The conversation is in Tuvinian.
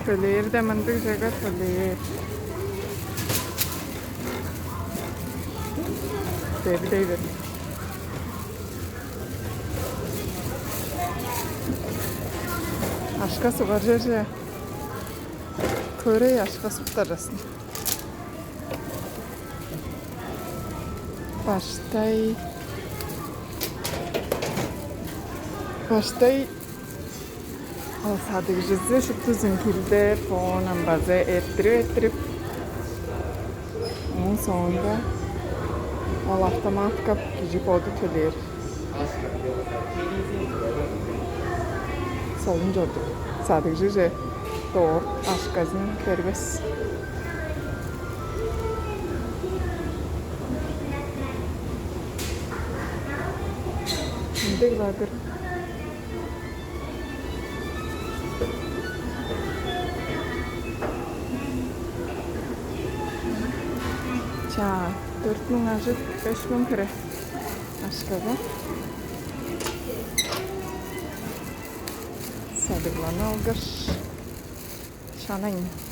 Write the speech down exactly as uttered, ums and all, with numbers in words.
Төлээрде мындыг чеге төлээр. Деби дей бер. Ашка сугар черже. Көрей ашка суптаржасын. Баштай. Баштай. Ол садыгжызы шуптузун килдеп, оон база эрттирип-эрттирип, ооң соонда ол автоматка кижи боду төлээр. Солун чорду. Садыгжыже доор ашказын бербес. Ындыг-ла-дыр. Чаа, дөрт муң ажыг, беш муң хире ашкага садыгланы алгаш, шанайын.